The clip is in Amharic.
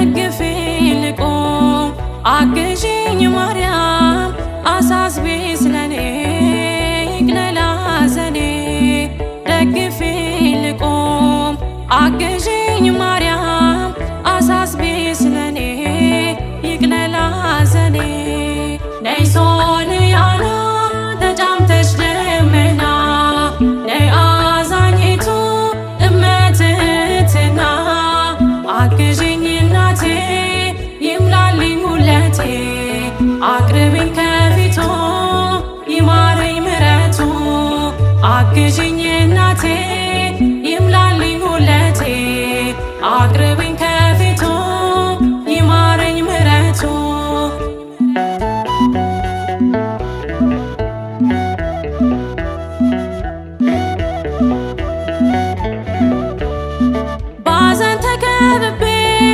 ደግፌ ልቁም አግዢኝ ማርያም አሳስቢ ስለኔ ይቅለል ሐዘኔ ደግፌ ልቁም አግዢኝ ማርያም አሳስቢ ስለኔ ይቅለል ሐዘኔ ነይ ሶልያና ተጫምተሽ ደመና ነይ አዛኝቱ እመትህትና አግዢኝ እናቴ ይምላልኝ ጉለቴ አቅርቢኝ ከፊቱ ይማረኝ ምረቱ አግዢኝ እናቴ ይምላልኝ ጉለቴ አቅርቢኝ።